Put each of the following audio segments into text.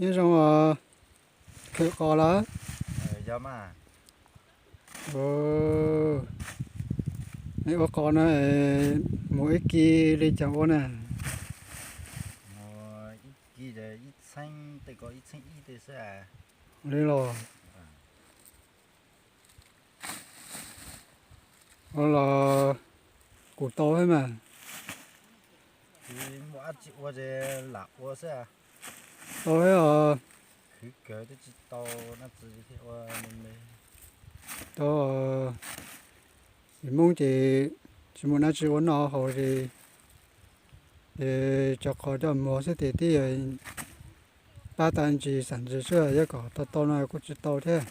Nyob zoo os, khawm qos lawm? Yog mas. Nej ua qos no, mus ib kis li cas ua na? Ib kis ib txheeb tej ko ib txheeb ib tej xwb. Li los? Ua los kuv tau thiab mas. Tsis muaj dab tsi ua ces lam ua xwb. Tau thiab os. Khwv kawg twb tsis tau dab tsi thiaj ua me me. Tau, tsis Hmoob ces tsis muaj dab tsi ua noj haus ces, ces cov qos coj muag xwb ces twb yog pab tau ntsis xam ntsis xwb, yog kom tau tau no kuj tsis tau thiab.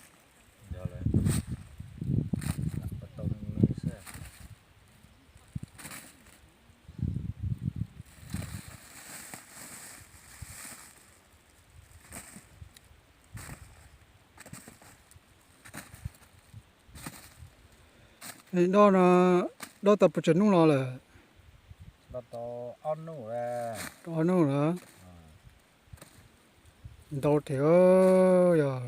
Dob no, dob tau puas tsawg hnub no lawm? Tau ob hnub lawm. Ntau thiab yog.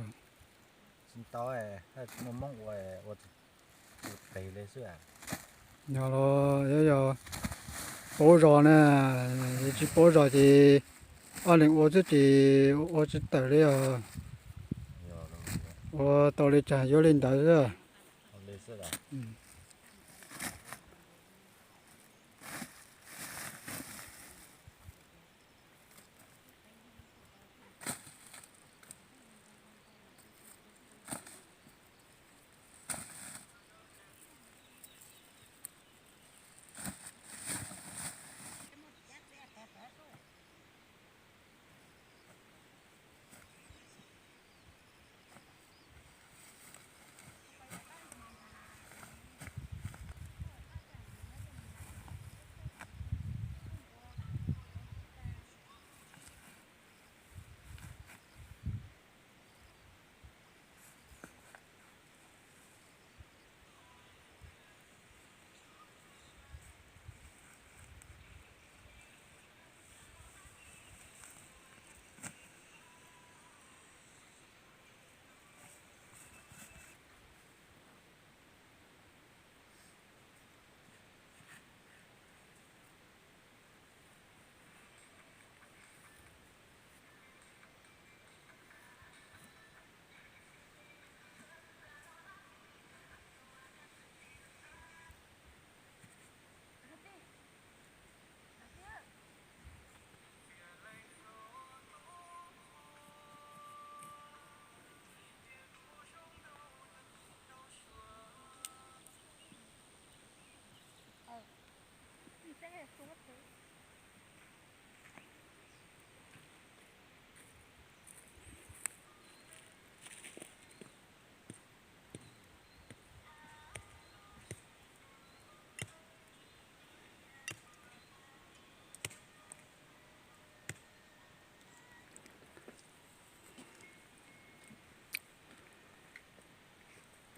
Tsis ntau, muaj Hmoob ua, ua tes li xwb. Yog los yog paub zog na, tsis paub zog ces ob leeg ua xwb ces ua tsis tawm li os. Ua tau li cas yuav li ntawd xwb.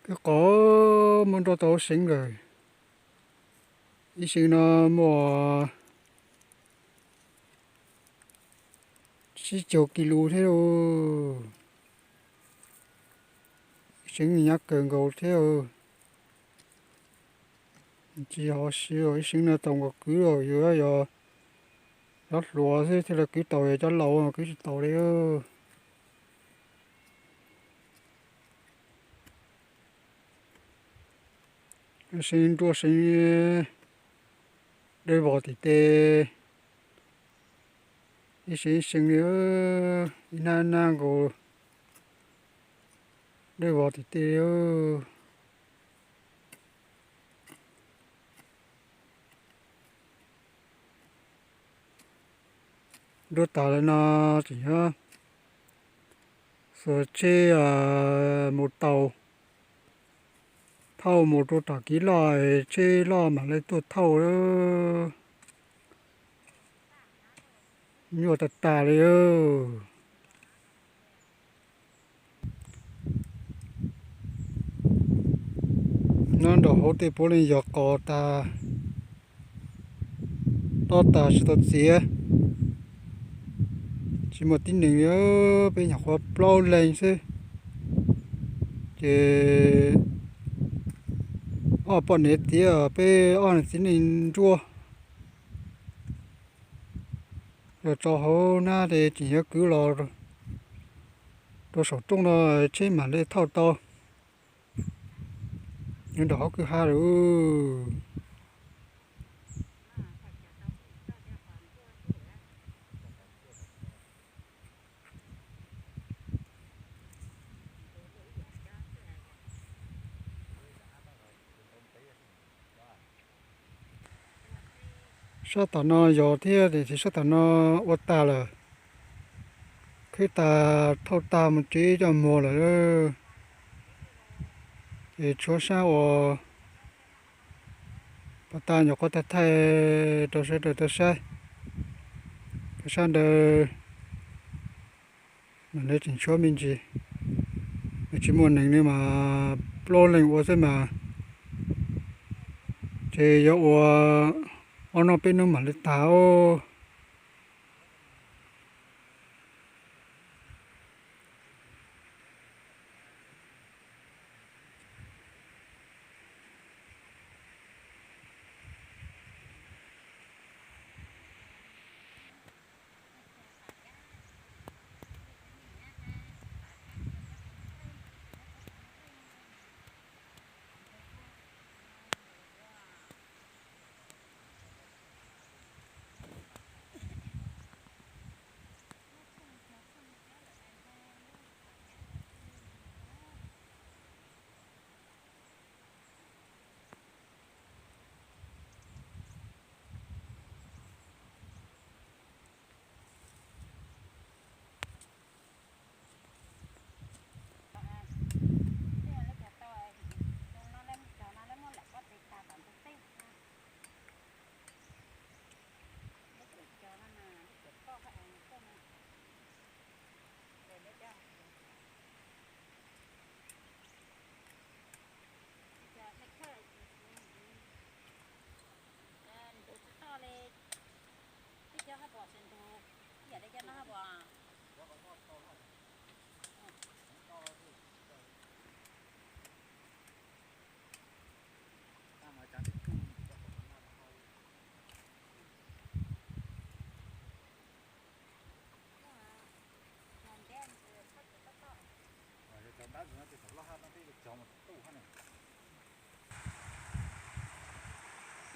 Kwv qos muaj nroj tau seev lawm. Ib seev no muaj tsib caug kis lus thiab lauj. Ib seev nyab kawg nkaus thiab. Tsis yog siv ib seev no tau nkaus kwv los yus yog cov hluas xwb thiaj li kwv tau, yog cov laus kwv tsis tau li. Seev nruab seev dawb vog tim tej, ib seev ib seev li, ib hnab hnab nkaus dawb vog tim tej li. Nruab tas lawm no tseem nyob xuas tsheb mus tau, thauj mus rau tom kev loj, tsheb loj mam li tuaj thauj. Nyuaj tag tag li. Nyob nraum hauv tej puav leej yog qos tag, dob tag tsis tau txiav, tsis Tsis muaj tib neeg li, peb nyuam qhuav plaub leeg xwb. Ces ob poj niam tiav, peb ob niag txiv neej nruab. Yog tso hauv hnab ces tseem yuav kwv los rau saum rooj no, tsheb mam li thauj tau. Nyob nram hauv kwj ha lawm. Sab tom no yog thiab, tiam sis sab tom no ua tag lawm. Khwb tag thauj tag mus tsev coj muag lawm. Ces tshuav sab uas pas tas nyuam qhuav thaij thaij rau sawv daws tau saib. Sab ntawd mas nws tseem tshuav me ntsis, nws tsis muaj neeg li mas plaub leeg ua xwb mas. Ces yuav ua ob hnub peb hnub mam li tag os.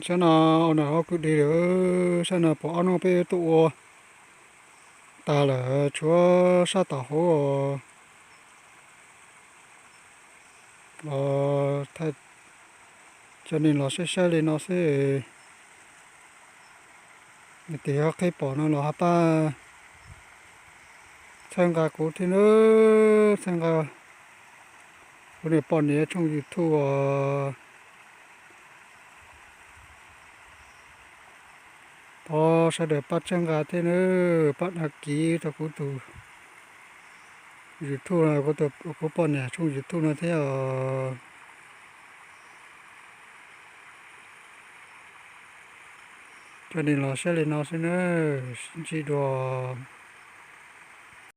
Sab no ua nram hauv kwj deg lawm, sab no pom ob hnub peb tuaj ua tag lawm, tshuav sab tom hauv os. Los thaij cov neeg los saib saib li no xwb. Nws tig ho qhib pom no los ho pab txhawb nqa kuv thiab nawb, txhawb nqa kuv niag poj niam tshooj YouTube os. Thov sawv daws pab txhawb nqa thiab nawb, pab đăng ký rau kuv tus YouTube no, kuv poj niam tshooj YouTube no thiab os. Cov neeg los saib li no xwb nawb, sib ntsib dua.